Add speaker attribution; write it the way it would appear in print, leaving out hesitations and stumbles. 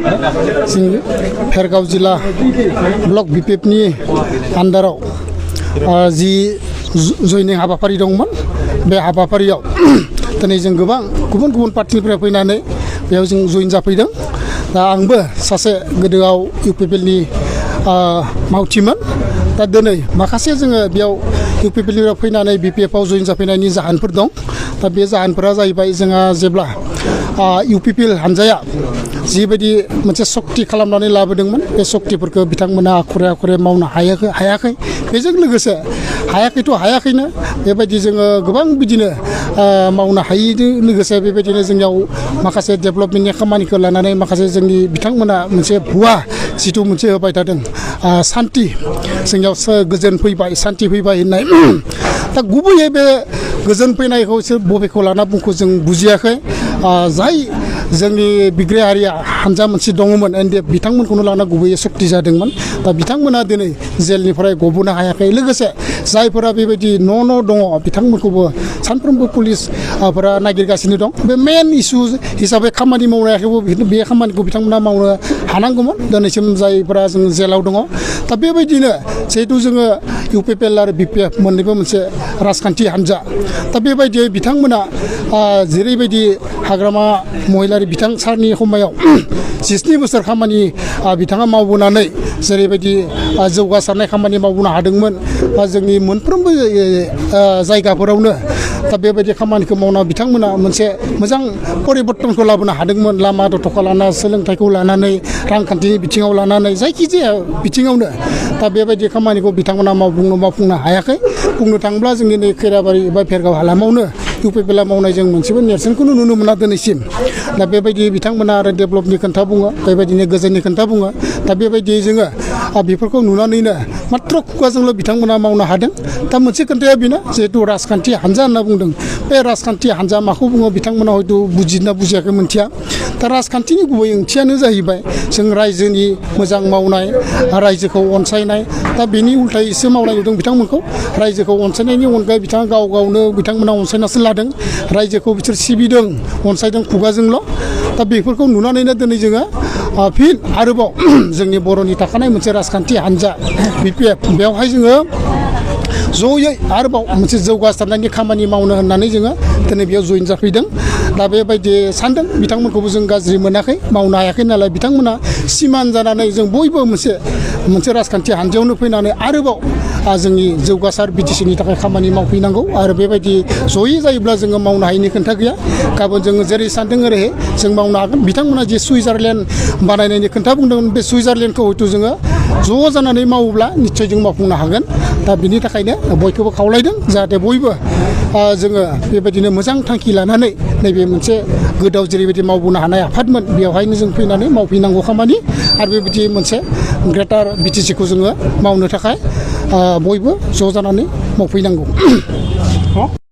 Speaker 1: जों भेरगाव जिल्ला ब्लक बिपिएफनि आन्दाराव जि जयनिं हाबाफारि दंमोन बे हाबाफारियाव दिनै जों गोबां गुबुन गुबुन पार्टिनिफ्राय फैनानै बेयाव जों जइन जाफैदों। दा आंबो सासे गोदोआव इउपिपिएलनि मावथिमोन। दा दिनै माखासे जोङो बेयाव इउपिपिएलनिफ्राय फैनानै बिपिएफआव जइन जाफैनायनि जाहोनफोर दं। दा बे जाहोनफोरा जाहैबाय जोंहा जेब्ला इउपिपिएल हान्जाया जिबायदि मोनसे सक्ति खालामनानै लाबोदोंमोन बे सक्तिफोरखौ बिथांमोना आखुरे आखुरे मावनो हायाखै। बेजों लोगोसे हायाखैनो बेबायदि जोङो गोबां बिदिनो मावनो हायैजों लोगोसे बेबायदिनो जोंनियाव माखासे डेभेलपमेन्टनि खामानिखौ लानानै माखासे जोंनि बिथांमोना मोनसे भुवा जिथु मोनसे होबाय थादों सान्ति जोंनियाव गोजोन फैबाय सान्ति फैबाय होननाय। दा गुबैयै बे गोजोन फैनायखौसो बबेखौ लाना बुंखौ जों बुजियाखै। जाय जोंनि बिग्रायारिया हानजा मोनसे दङमोन एनडिएफ बिथांमोनखौनो लाना गुबैयै सक्ति जादोंमोन। दा बिथांमोना दिनै जेलनिफ्राय गबोनो हायाखै। लोगोसे जायफोरा बेबायदि न' दङ बिथांमोनखौबो सानफ्रोमबो पुलिसफोरा नागिरगासिनो दं। बे मेन इस्यु हिसाबै खामानि मावनायाखैबो बे खामानिखौ बिथांमोना मावनो हानांगौमोन दिनैसिम जायफोरा जों जेलाव दङ। दा बेबायदिनो जिहेतु जोङो इउपिपिएल आरो बिपिएफ मोननैबो मोनसे राजखान्थि हान्जा। दा बेबायदियै बिथांमोना जेरैबायदि हाग्रामा महिलारि बिथां सारनि समायाव 17 बोसोर खामानि बिथाङा मावबोनानै जेरैबायदि जौगासारनाय खामानि मावबोनो हादोंमोन बा जोंनि मोनफ्रोमबो जायगाफोरावनो दा बेबायदि खामानिखौ मावना बिथांमोना मोनसे मोजां परिबर्तनखौ लाबोनो हादोंमोन। लामा दथ'खा लाना सोलोंथाइखौ लानानै रांखान्थिनि बिथिङाव लानानै जायखिजाया बिथिङावनो दा बेबायदि खामानिखौ बिथांमोना मावफुंनो हायाखै। बुंनो थाङोब्ला जोंनि नै खैराबारि एबा भेरगाव हालामावनो इउपिपिएलआ मावनाय जों मोनसेबो नेरसोनखौनो नुनो मोना दिनैसिम। दा बेबायदि बिथांमोना आरो डेभेलपनि खोथा बुङो बेबायदिनो गोजोननि खोथा बुङो। दा बेबायदियै जोङो बेफोरखौ नुनानैनो मात्र खुगाजोंल' बिथांमोना मावनो हादों। दा मोनसे खोथाया बेनो जिहेतु राजखान्थि हान्जा होनना बुंदों बे राजखान्थि हान्जा माखौ बुङो बिथांमोना हयथ' बुजिना बुजियाखै मोनथिया। दा राजखान्थिनि गुबै ओंथियानो जाहैबाय जों रायजोनि मोजां मावनाय रायजोखौ अनसायनाय। दा बेनि उल्थायैसो मावनाय नुदों बिथांमोनखौ। रायजोखौ अनसायनायनि अनगायै बिथाङा गावनो बिथांमोना अनसायनासो लादों। रायजोखौ बिसोर सिबिदों अनसायदों खुगाजोंल'। दा बेफोरखौ नुनानैनो दिनै जोङो फिन आरोबाव जोंनि बर'नि थाखानाय मोनसे राजखान्थि हान्जा बिपिएफ बेवहाय जोङो जयै आरोबाव मोनसे जौगासारनायनि खामानि मावनो होननानै जोङो दिनै बेयाव जइन जाफैदों। दा बेबायदि सानदों बिथांमोनखौबो जों गाज्रि मोनाखै मावनो हायाखै नालाय बिथांमोना सिमान जानानै जों बयबो मोनसे राजखान्थि हान्जायावनो फैनानै आरोबाव जोंनि जौगासार बिटिसिनि थाखाय खामानि मावफैनांगौ। आरो बेबायदि जयै जायोब्ला जोङो मावनो हायैनि खोथा गैया। गाबोन जोङो जेरै सानदों ओरैहाय जों मावनो हागोन। बिथांमोना जे सुइजारलेण्ड बानायनायनि खोथा बुंदोंमोन बे सुइजारलेण्डखौ हयथ' जोङो ज' जानानै मावोब्ला निस्सय जों मावफुंनो हागोन। दा बिनि थाखायनो बयखौबो खावलायदों जाहाथे बयबो जोङो बेबायदिनो मोजां थांखि लानानै नैबे मोनसे गोदोआव जेरैबायदि मावबोनो हानाय आफादमोन बेवहायनो जों फैनानै मावफैनांगौ खामानि। आरो बेबायदि मोनसे ग्रेटार बिटिसिखौ जोङो मावनो थाखाय बयबो ज' जानानै मावफैनांगौ।